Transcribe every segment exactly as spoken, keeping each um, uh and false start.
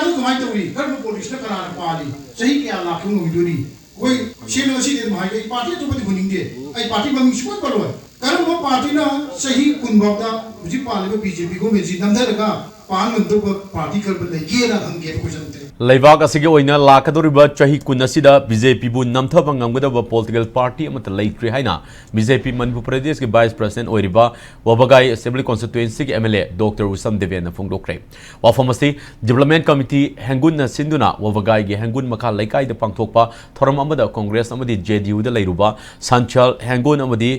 ꯑꯗꯨ ꯀꯃꯥꯏꯅ ꯇꯧꯔꯤ? ꯀꯔꯝꯕ ꯄꯣꯂꯤꯁꯤꯅ ꯀꯅꯥꯅ ꯄꯥꯜꯂꯤ? ꯆꯍꯤ ꯀꯌꯥ ꯂꯥꯛꯈꯤꯕ ꯉꯝꯈꯤꯗꯣꯏꯔꯤ? ꯑꯩꯈꯣꯏ ꯁꯦꯡꯅ ꯉꯁꯤꯗꯤ ꯑꯗꯨꯝ ꯍꯥꯏꯒꯦ, ꯑꯩ ꯄꯥꯔꯇꯤ ꯑꯇꯣꯞꯄꯗꯤ ꯍꯨꯟꯅꯤꯡꯗꯦ꯫ ꯑꯩ ꯄꯥꯔꯇꯤ ꯃꯃꯤꯡ ꯁꯨꯡꯄꯟ ꯄꯜꯂꯣꯏ꯫ ꯀꯔꯝꯕ ꯄꯥꯔꯇꯤꯅ ꯆꯍꯤ ꯀꯨꯟ ꯐꯥꯎꯗ ꯍꯧꯖꯤꯛ ꯄꯥꯜꯂꯤꯕ ꯕꯤ ꯖꯦ ꯄꯤ ꯒꯣꯔꯃꯦꯟꯁꯤ ꯅꯝꯊꯔꯒ ꯄꯥꯟ ꯉꯝꯗꯧꯕ ꯄꯥꯔꯇꯤ ꯀꯔꯝꯕ ꯂꯩꯒꯦꯅ ꯍꯪꯒꯦꯕ ꯀꯣꯏꯁꯟꯁꯦ꯫ ꯂꯩꯕꯥꯛ ꯑꯁꯤꯒꯤ ꯑꯣꯏꯅ ꯂꯥꯛꯀꯗꯧꯔꯤꯕ ꯆꯍꯤ ꯀꯨꯟ ꯑꯁꯤꯗ ꯕꯤ ꯖꯦ ꯄꯤꯕꯨ ꯅꯝꯊꯕ ꯉꯝꯒꯗꯕ ꯄꯣꯂꯤꯇꯤꯀꯦꯜ ꯄꯥꯔꯇꯤ ꯑꯃꯠꯇ ꯂꯩꯇ꯭ꯔꯤ ꯍꯥꯏꯅ ꯕꯤ ꯖꯦ ꯄꯤ ꯃꯅꯤꯄꯨꯔ ꯄ꯭ꯔꯗꯦꯁꯀꯤ ꯚꯥꯏꯁ ꯄ꯭ꯔꯁꯤꯗꯦꯟꯠ ꯑꯣꯏꯔꯤꯕ ꯋꯥꯕꯒꯥꯏ ꯑꯦꯁꯦꯝꯕ꯭ꯂꯤ ꯀꯣꯟꯁꯇꯤꯇ꯭ꯋꯦꯟꯁꯤꯒꯤ M L A doctor Usham ꯗꯦꯕꯦꯟꯅ ꯐꯣꯡꯗꯣꯛꯈ꯭ꯔꯦ꯫ ꯋꯥꯐꯝ ꯑꯁꯤ ꯗꯤꯕ꯭ꯂꯞꯃꯦꯟ ꯀꯃꯤꯇꯤ ꯍꯦꯡꯒꯨꯟꯅ ꯁꯤꯟꯗꯨꯅ ꯋꯥꯕꯒꯥꯏꯒꯤ ꯍꯦꯡꯒꯨꯟ ꯃꯈꯥ ꯂꯩꯀꯥꯏꯗ ꯄꯥꯡꯊꯣꯛꯄ ꯊꯧꯔꯝ ꯑꯃꯗ ꯀꯣꯡꯒ꯭ꯔꯦꯁ ꯑꯃꯗꯤ ꯖꯦ ꯗꯤ ꯌꯨꯗ ꯂꯩꯔꯨꯕ ꯁꯟꯆꯜ ꯍꯦꯡꯒꯨꯟ ꯑꯃꯗꯤ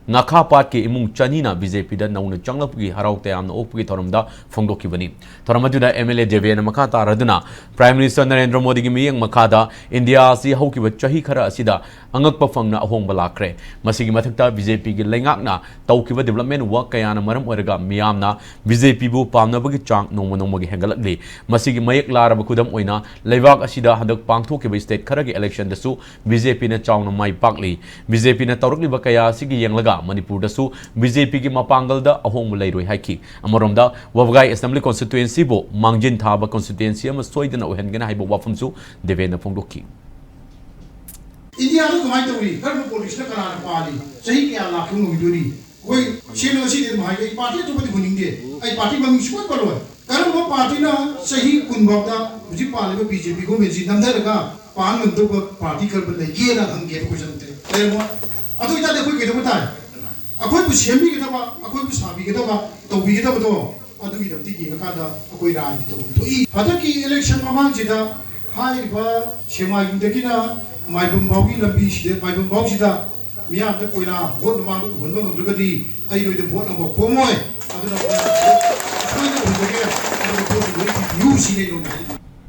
ꯉꯥꯈꯥ ꯄꯥꯠꯀꯤ ꯏꯃꯨꯡ ꯆꯅꯤꯅ ꯕꯤ ꯖꯦ ꯄꯤꯗ ꯅꯧꯅ ꯆꯪꯂꯛꯄꯒꯤ ꯍꯔꯥꯎ ꯇꯌꯥꯝꯅ ꯑꯣꯛꯄꯒꯤ ꯊꯧꯔꯝꯗ ꯐꯣꯡꯗꯣꯛꯈꯤꯕꯅꯤ꯫ ꯊꯧꯔꯝ ꯑꯗꯨꯗ ꯑꯦꯝ ꯑꯦꯜ ꯑꯦ ꯗꯦꯕꯦꯟꯅ ꯃꯈꯥ ꯇꯥꯔꯗꯨꯅ ꯄ꯭ꯔꯥꯏꯝ ꯃꯤꯅꯤꯁꯇꯔ ꯅꯔꯦꯟꯗ꯭ꯔ ꯃꯣꯗꯤꯒꯤ ꯃꯤꯠꯌꯦꯡ ꯃꯈꯥꯗ ꯏꯟꯗꯤꯌꯥ ꯑꯁꯤ ꯍꯧꯈꯤꯕ ꯆꯍꯤ ꯈꯔ ꯑꯁꯤꯗ ꯑꯉꯛꯄ ꯐꯪꯅ ꯑꯍꯣꯡꯕ ꯂꯥꯛꯈ꯭ꯔꯦ꯫ ꯃꯁꯤꯒꯤ ꯃꯊꯛꯇ ꯕꯤ ꯖꯦ ꯄꯤꯒꯤ ꯂꯩꯉꯥꯛꯅ ꯇꯧꯈꯤꯕ ꯗꯤꯕ꯭ꯂꯞꯃꯦꯟ ꯋꯥꯔꯛ ꯀꯌꯥꯅ ꯃꯔꯝ ꯑꯣꯏꯔꯒ ꯃꯤꯌꯥꯝꯅ ꯕꯤ ꯖꯦ ꯄꯤꯕꯨ ꯄꯥꯝꯅꯕꯒꯤ ꯆꯥꯡ ꯅꯣꯡꯃ ꯅꯣꯡꯃꯒꯤ ꯍꯦꯟꯒꯠꯂꯛꯂꯤ꯫ ꯃꯁꯤꯒꯤ ꯃꯌꯦꯛ ꯂꯥꯔꯕ ꯈꯨꯗꯝ ꯑꯣꯏꯅ ꯂꯩꯕꯥꯛ ꯑꯁꯤꯗ ꯍꯟꯗꯛ ꯄꯥꯡꯊꯣꯛꯈꯤꯕ ꯁ꯭ꯇꯦꯠ ꯈꯔꯒꯤ ꯏꯂꯦꯛꯁꯟꯗꯁꯨ ꯕꯤ ꯖꯦ ꯄꯤꯅ ꯆꯥꯎꯅ ꯃꯥꯏ ꯄꯥꯛꯂꯤ꯫ ꯕꯤ ꯖꯦ ꯄꯤꯅ ꯇꯧꯔꯛꯂꯤꯕ ꯀꯌꯥ ꯑꯁꯤꯒꯤ ꯌꯦꯡꯂꯒ ꯃꯅꯤꯄꯨꯔꯗꯁꯨ ꯕꯤ ꯖꯦ ꯄꯤꯒꯤ ꯃꯄꯥꯡꯒꯜꯗ ꯑꯍꯣꯡꯕ ꯂꯩꯔꯣꯏ ꯍꯥꯏꯈꯤ꯫ ꯑꯃꯔꯣꯝꯗ ꯋꯥꯕꯒꯥꯏ ꯑꯦꯁꯦꯝꯕ꯭ꯂꯤ ꯀꯣꯟꯁꯇꯤꯇ꯭ꯋꯦꯟꯁꯤꯕꯨ ꯃꯥꯡꯖꯤꯟ ꯊꯥꯕ ꯀꯣꯟꯁꯇꯤꯇ꯭ꯋꯦꯟꯁꯤ ꯑꯃ ꯁꯣꯏꯗꯅ ꯑꯣꯏꯍꯟꯒꯅꯤ ꯍꯥꯏꯕ ꯋꯥꯐꯝꯁꯨ ꯗꯦꯕꯦꯟꯅ ꯐꯣꯡꯗꯣꯛꯈꯤ꯫ ꯏꯟꯗꯤꯌꯥꯗ ꯀꯃꯥꯏꯅ ꯇꯧꯔꯤ? ꯀꯔꯝꯕ ꯄꯣꯂꯤꯁꯤꯅ ꯀꯅꯥꯅ ꯄꯥꯜꯂꯤ? ꯆꯍꯤ ꯀꯌꯥ ꯂꯥꯛꯈꯤꯕ ꯉꯝꯈꯤꯗꯣꯏꯔꯤ? ꯑꯩꯈꯣꯏ ꯁꯦꯡꯅ ꯉꯁꯤꯗꯤ ꯑꯗꯨꯝ ꯍꯥꯏꯒꯦ, ꯑꯩ ꯄꯥꯔꯇꯤ ꯑꯇꯣꯞꯄꯗꯤ ꯍꯨꯟꯅꯤꯡꯗꯦ꯫ ꯑꯩ ꯄꯥꯔꯇꯤ ꯃꯃꯤꯡ ꯁꯨꯡꯄꯟ ꯄꯜꯂꯣꯏ꯫ ꯀꯔꯝꯕ ꯄꯥꯔꯇꯤꯅ ꯆꯍꯤ ꯀꯨꯟ ꯐꯥꯎꯗ ꯍꯧꯖꯤꯛ ꯄꯥꯜꯂꯤꯕ ꯕꯤ ꯖꯦ ꯄꯤ ꯒꯣꯔꯃꯦꯟꯁꯤ ꯅꯝꯊꯔꯒ ꯄꯥꯟ ꯉꯝꯗꯧꯕ ꯄꯥꯔꯇꯤ ꯀꯔꯝꯕ ꯂꯩꯒꯦꯅ ꯍꯪꯒꯦꯕ ꯀꯣꯏꯁꯟꯁꯦ꯫ ꯂꯩꯔꯝꯃꯣꯏ꯫ ꯑꯗꯨ ꯑꯣꯏꯇꯥꯔꯗꯤ ꯑꯩꯈꯣꯏ ꯀꯩꯗꯧꯕ ꯇꯥꯏ? ꯑꯩꯈꯣꯏꯕꯨ ꯁꯦꯝꯕꯤꯒꯗꯕ, ꯑꯩꯈꯣꯏꯕꯨ ꯁꯥꯕꯤꯒꯗꯕ, ꯇꯧꯕꯤꯒꯗꯕꯗꯣ ꯑꯗꯨꯒꯤꯗꯃꯛꯇ ꯌꯦꯡꯉꯀꯥꯟꯗ ꯑꯩꯈꯣꯏ ꯔꯥꯏꯒꯤ ꯇꯧꯐꯝ ꯊꯣꯛꯏ꯫ ꯍꯟꯗꯛꯀꯤ ꯏꯂꯦꯛꯁꯟ ꯃꯃꯥꯡꯁꯤꯗ ꯍꯥꯏꯔꯤꯕ ꯁꯦꯛꯃꯥꯏꯗꯒꯤꯅ ꯃꯥꯏꯕꯝ ꯐꯥꯎꯒꯤ ꯂꯝꯕꯤꯁꯤꯗ, ꯃꯥꯏꯕꯝ ꯐꯥꯎꯁꯤꯗ ꯃꯤꯌꯥꯝꯗ ꯀꯣꯏꯂꯥ ꯚꯣꯠ ꯃꯃꯥꯡꯗ ꯎꯍꯟꯕ ꯉꯝꯗ꯭ꯔꯒꯗꯤ ꯑꯩ ꯅꯣꯏꯗ ꯚꯣꯠ ꯑꯃꯐꯥꯎ ꯈꯣꯝꯃꯣꯏ꯫ ꯑꯗꯨꯅ ꯁꯣꯏꯗꯅ ꯎꯍꯟꯖꯒꯦ꯫ ꯑꯗꯨꯒ ꯚꯣꯠꯇꯨ ꯂꯣꯏ ꯄꯤꯕꯤꯌꯨ ꯁꯤꯅꯤ ꯑꯩꯅ ꯍꯥꯏꯖꯅꯤꯡꯕ꯫